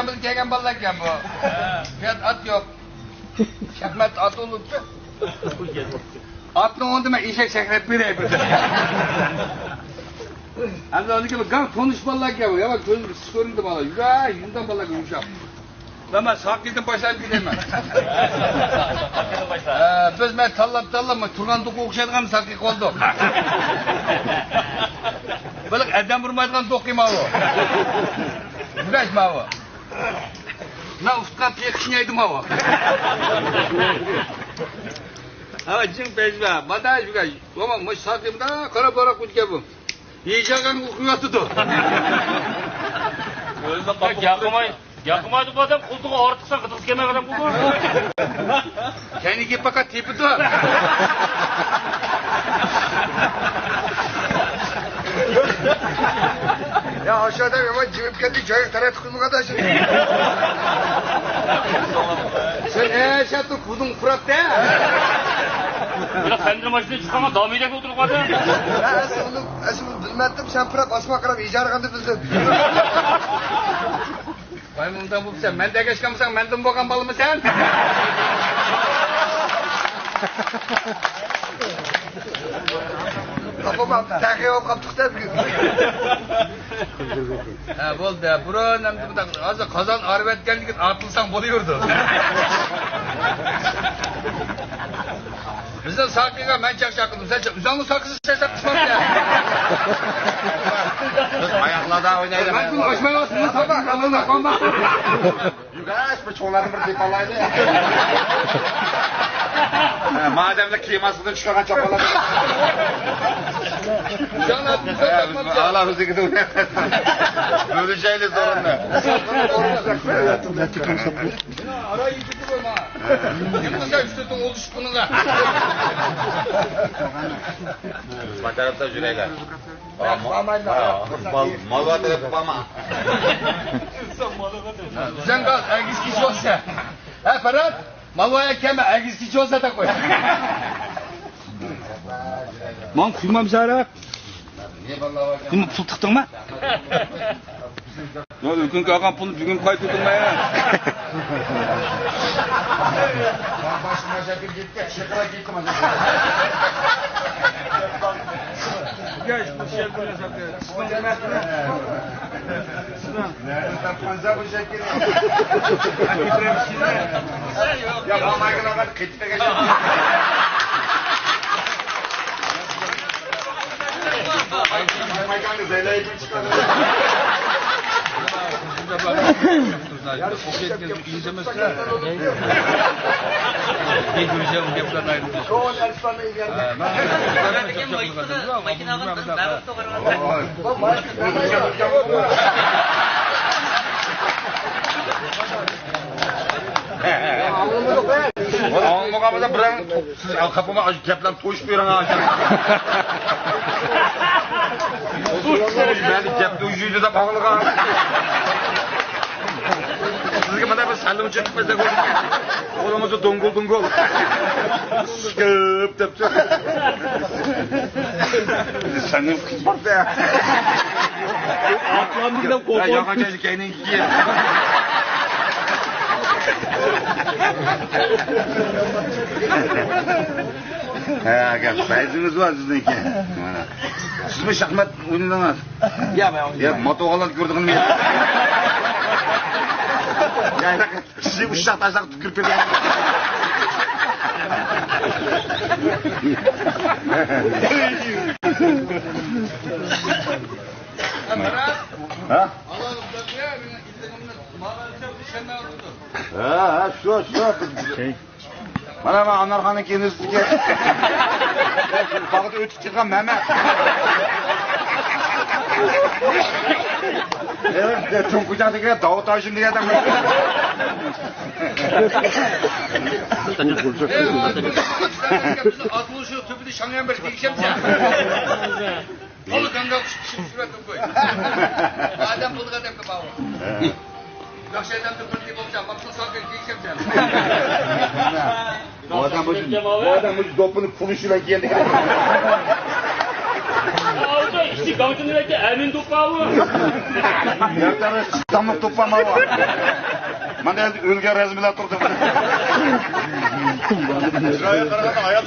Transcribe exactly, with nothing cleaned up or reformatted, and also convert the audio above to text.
بىلەن كەلگەن بالىلار ئىكەن بۇ. پىيادە ئات يوق. شەھمەت ئات بولۇپتۇ. ئاتنىڭ ئورنىدا مەن ئېشەك سەكرەپ بېرەي بىر. ئەمدى ئۇنىڭكى بىر گاڭ تونۇش بالىلار ئىكەن بۇ. يامان كۆزۈم ئىسسىق كۆرۈندى بالا. يۈرە، يۈندەم بالىلار يۇمشاق. مەن، مەن ساقىيدىن باشلاپ كېتەيمەن. ئە، بىز مەن تاللاپ تاللاپ تۇرغان دوققا ئوخشايدىغان ساقىي قىلدۇق. بىلىق ئادەم ئۇرمايدىغان دوققا ماۋۇ. يۈرەش ماۋۇ. مەن ئۇتقان تېقىشنى يەيدۇ ماۋۇ. ھا، جىڭ پەيزىۋا، مادا يۈرەش. بولما، مۇشۇ ساقىيمدا قارا باراق ئۆتكەن بۇ. يېشىغان ئۇخلىۋاتىدۇ. ياقماي، ياقمايدۇ بۇ ئادەم، قولتۇقى ئارتۇقسا قىدىغۇسى كەلمەيدىغان ئادەم بۇ. كەينىگە پەقەت تېپىدۇ. يا ئاشۇ ئادەم يامان جىمىپ كەتتى، جايىغا تەرەت قىلمىغان شۇنى. سەن ئەشەتتە پۇدۇڭ پۇراپتە. بىر خەندىر ماشىنا چىققانغا دامىدەك ئولتۇرۇپ قالدى. ئەسلى ئۇنى، ئەسلى ئۇنى بىلمەتتىم، سەن پۇراپ ئاسما قاراپ ھىجارغاندا بىلدىم. ۋاي مۇنداق بوپسەن، مەندە ئەگەشكەنمىسەڭ، مەندىن بولغان بالىمۇ سەن؟ ئاپام، تەخىيە بولۇپ قاپتۇق-دە بۈگۈن. ھە، بولدى. بۇرۇن ئەمدى مۇنداق، ھازىر قازان ئارىۋەتكەندىن كېيىن ئاتىلساڭ بولۇۋېرىدۇ. بىزنىڭ ساقىيغا مەن چاقچاق قىلدىم، سەن چاق-، ئۆزۈڭنىڭ ساقىيسى چاقچاق قىلمامسەن. بىز ئاياقلاردا ئوينايلى. مەن بۇنى ئاچمايۋاتىمەن، ساقىي، ئالدىڭدا قالما. يۈرەش، بىر چوڭلارنى بىر دېپالايلى. ھە، مادەملىك كىيىم ئاستىدىن چىقارغان چاپانلار. ئالا بىزنىڭكىدە. بۆلۈشەيلى سورۇننى. ئارا يېتىپ قويما. يىغلىسا ئۈستىدىن ئولۇشۇپ بۇنىڭغا. ما تەرەپتە يۈرەيلى. مال، مال تەرەپكە بارما. ئۆزۈڭ قال، ئەگىز كېچە بولسا. ھە، پەرھات، مال ۋايا كەلمە، ئەگىز كېچە بولسا دەپ قوي. ماڭا قۇيمام سارا. نېمە پۇل تىقتىڭما؟ يا، ئۆكۈنۈپ كەلگەن پۇلنى بۈگۈن قايتۇردۇڭما يا؟ يا، بولمايدىغان قېتىپ ئاڭلىمىغان بولسا بىرەڭ سىز قاپىما ئاشۇ گەپلەرنى توشۇپ بېرىڭ ئاشۇ. مەن گەپنى ئۇجۇيدۇ دەپ ئاڭلىغان. سىزگە مانا بىر سەللىم چېقىپ بەرسەك، قولىڭىزدا دۇڭگۇل دۇڭگۇل. سىكىپ دەپتۇ. سەننىڭ قىز بار دە. ئاتلامدىكىدەك قوپۇپ. ياغان چاينى كەينىڭگە كىيىپ. ھە، ئاكا، پەيزىڭىز بار سىزنىڭكى. مانا. سىزمۇ شاھمات ئوينىدىڭىز؟ يا، مەن يا، ماتوغاللار كۆردىڭىزمۇ؟ يا، سىزنى ئۇششاق تاشلاپ تۈكۈرۈپ كېتىمەن. ھە؟ ھە، ھە، شۇ، شۇ. مانا، مانا ئانارخاننىڭ كەينىسىدىكى باغدا ئۆتۈپ چىققان مەمە. ئېغىر چوڭ كوچادىكى داۋۇت ھاشىم دېگەن ئادەم. ئاتمىش تۆپىدە شاڭيان بىر دېگىشەمسەن. تولا گاڭگال چىقىشىپ سۈرەتكە قوي. ئادەم بولغان دەپ باۋۇ. ياخشى ئادەمدىن بىرنى بولسا، ماپسۇن ساقىن كېيىشەمسەن. بۇ ئادەم مۇشۇ، بۇ ئادەم مۇشۇ دوپپىنى پۇل ئۈچۈن كىيگەن. ئاۋۇ ئىچى گاڭچىنىڭكى ئەمىن دوپپاۋۇ. ياقتىرىش تاملىق دوپپا ماۋۇ. مانا ئۆلگەن رەزمىلەر تۇردى. چىرايىغا قارىغاندا ئايال